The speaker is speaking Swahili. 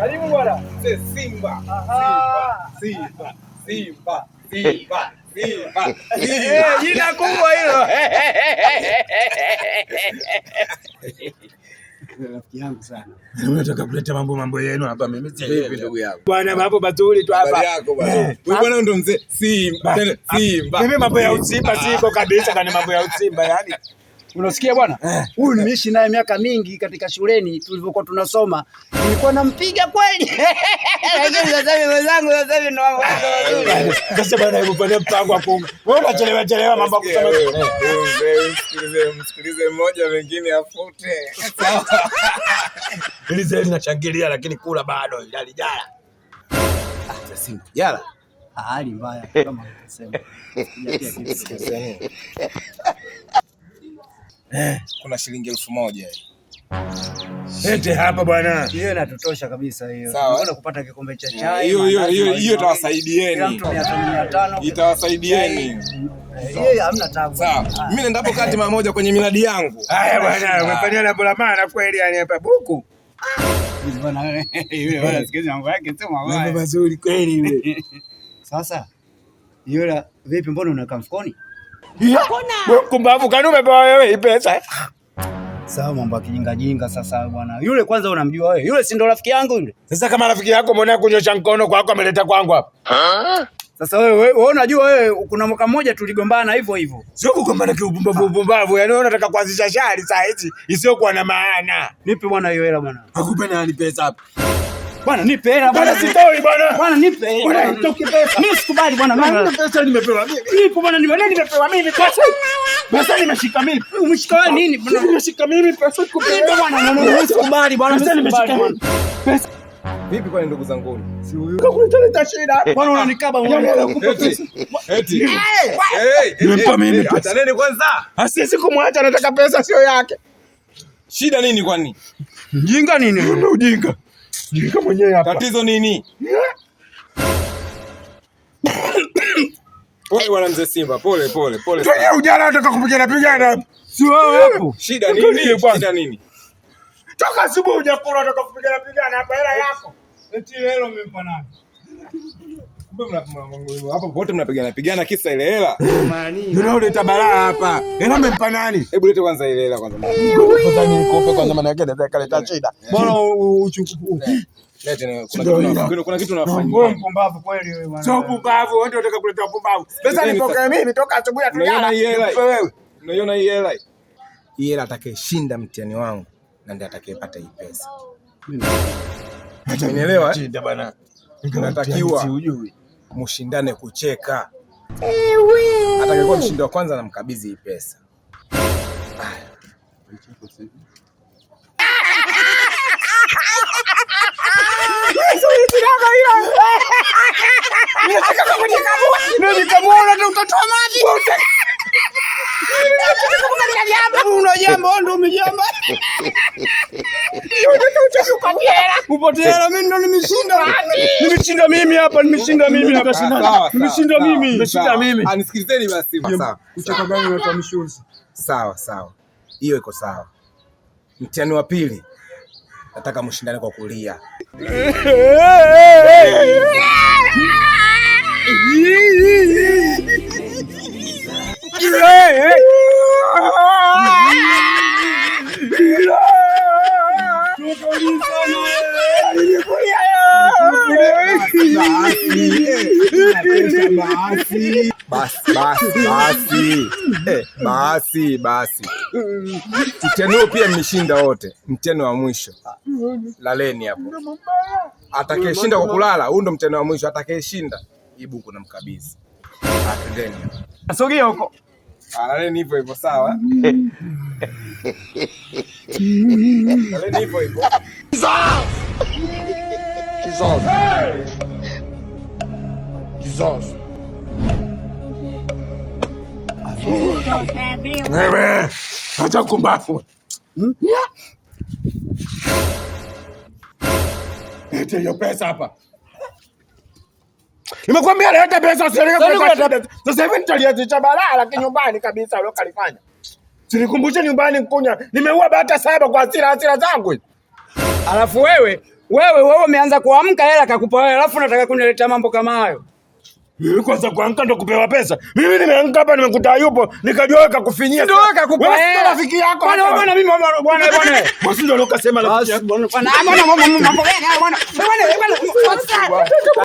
Karibu bwana. Mzee Simba. Simba. Simba. Simba. Simba. Simba. Jina kubwa hilo. Rafiki yangu sana. Unataka kuleta mambo yenu hapa, mimi Vipi ndugu yangu? Bwana, mambo mazuri tu Habari hapa. yako bwana? Wewe bwana ndo mzee Simba. Tena Simba. Mimi mambo ya usimba siko kabisa, kani mambo ya usimba yani. Unasikia bwana? Huyu nimeishi naye miaka mingi katika shuleni tulivyokuwa tunasoma. Nilikuwa nampiga kweli. Lakini sasa hivi mwenzangu sasa hivi ndo mambo yako mazuri. Sasa bwana, hebu fanya mpango wa kuunga. Wewe unachelewa chelewa mambo ya Sikia kusema. wewe, wewe mzee, msikilize mmoja wengine afute. Sawa. Ili zeli linashangilia lakini kula bado alijala. Simba. Jala. Hali mbaya kama ulivyosema. Sijatia kitu. Kuna shilingi 1000 hii. Ete hapa bwana. Hiyo inatutosha kabisa hiyo. Sawa. Tunakwenda kupata kikombe cha chai. Hiyo hiyo mandazi hiyo mawili hiyo mawili. Kila itawasaidieni. mtu 500 500. Itawasaidieni. Hiyo hamna tabu. Sawa. Mimi naenda hapo kati mara moja kwenye miradi yangu. Haya bwana, umefanya na bora maana kweli yani hapa buku. Bwana yule bwana sikizi mambo yake sio Mambo mabaya. mazuri kweli yule. Sasa yule vipi, mbona unakaa mfukoni? Wewe kumbavu kani umepewa wewe hii pesa? Sawa, mambo ya kijinga jinga sasa bwana. Yule kwanza unamjua wewe? Yule si ndo rafiki yangu yule? Sasa kama rafiki yako mbona kunyosha mkono kwako ameleta kwangu hapa? Sasa wewe wewe unajua wewe kuna mwaka mmoja tuligombana hivyo hivyo. Sio kugombana kiupumbavu upumbavu, yani wewe unataka kuanzisha shari saa hizi isiyokuwa na maana. Nipe bwana hiyo hela bwana. Akupe nani pesa hapa? Bwana nipe hela Bwana bwana. sitoi bwana. Bwana nipe hela. Bwana itoki pesa. Mimi sikubali bwana. Mimi Bwana pesa nimepewa mimi. nipe bwana nipe. Bwana nimepewa mimi pesa. Pesa nimeshika mimi. Umeshika wewe nini? Bwana Nimeshika mimi pesa kupewa. nipe bwana. No, no, mimi sikubali bwana. Pesa Mimi nimeshika sikubali mimi. bwana. Pesa Vipi kwani ndugu zanguni? kuleta shida. Bwana unanikaba unanikaba. Eti. Eti. Hey, Nimempa mimi pesa. Achaneni kwanza. Asiwezi kumwacha, anataka pesa sio yake. Shida nini kwani? Jinga nini? Ndio ujinga. Jinga mwenyewe hapa. Tatizo nini? Pole bwana mzee Simba, pole pole pole. Twenye sana. ujana anataka kupigana pigana. Si wewe hapo. Shida nini? Shida nini? Toka asubuhi hujakula unataka kupigana pigana hapa hela yako. Eti hela umempa nani? Kumbe hapo wote mnapigana pigana kisa ile hela. Ndio unaleta balaa hapa. Hela umempa nani? Hebu lete kwanza ile hela kwanza. Sasa nikupe kwanza maana yake naweza kaleta shida. Bwana uchukue. Lete na kuna Ndio kitu hiyo. kuna kitu unafanyia. Wewe mpumbavu kweli wewe bwana. Sio upumbavu, wewe ndio unataka kuleta upumbavu. Pesa nipokee mimi toka asubuhi Unaiona hatujala. hii hela? Nikupe wewe. Unaiona hii hela? Hii hela atakayeshinda mtihani wangu na ndiye atakayepata hii pesa. Umenielewa? Eh? Shida bana. Natakiwa Ujui. mshindane kucheka. Atakayekuwa mshindi wa kwanza namkabidhi hii pesa. Unajamba ndio umejamba. Upotea hela mimi ndo nimeshinda. Nimeshinda mimi hapa, nimeshinda mimi hapa. Sawa, Nimeshinda sawa, mimi. Nimeshinda sawa. mimi. Ah, nisikilizeni basi. Sawa. Kucheka gani unatoa mshuzi? Sawa sawa. Hiyo iko sawa. Mtihani wa pili nataka mshindane kwa kulia. Basi basi basi basi basi. Mtihani huo pia mmeshinda wote. Mtihani wa mwisho laleni hapo. Atakayeshinda kwa kulala, huu ndo mtihani wa mwisho. Atakayeshinda hii buku namkabidhi. Ah, twendeni hapo. Sogea huko. Ah, laleni hivyo hivyo, sawa? Laleni hivyo hivyo. Wewe, acha kumbafu. Lete hiyo pesa hapa. Nimekwambia leta pesa usiendelee kuleta shida. Sasa hivi nitalianzisha balaa la kinyumbani kabisa uliokalifanya. Silikumbushe nyumbani nkunya. Nimeua bata 7 kwa hasira hasira zangu. Alafu wewe Wewe umeanza kuamka, hela kakupa wewe, alafu unataka kuniletea mambo kama hayo. Mimi kwanza kuamka ndo kupewa pesa. Mimi nimeamka hapa nimekuta yupo, nikajua wewe kakufinyia. Ndio wewe kakupa Wewe si hela. rafiki yako. Bwana hapa. bwana, mimi bwana bwana bwana. Wewe si ndio ukasema rafiki yako. Bwana bwana, mambo gani haya bwana? Bwana bwana.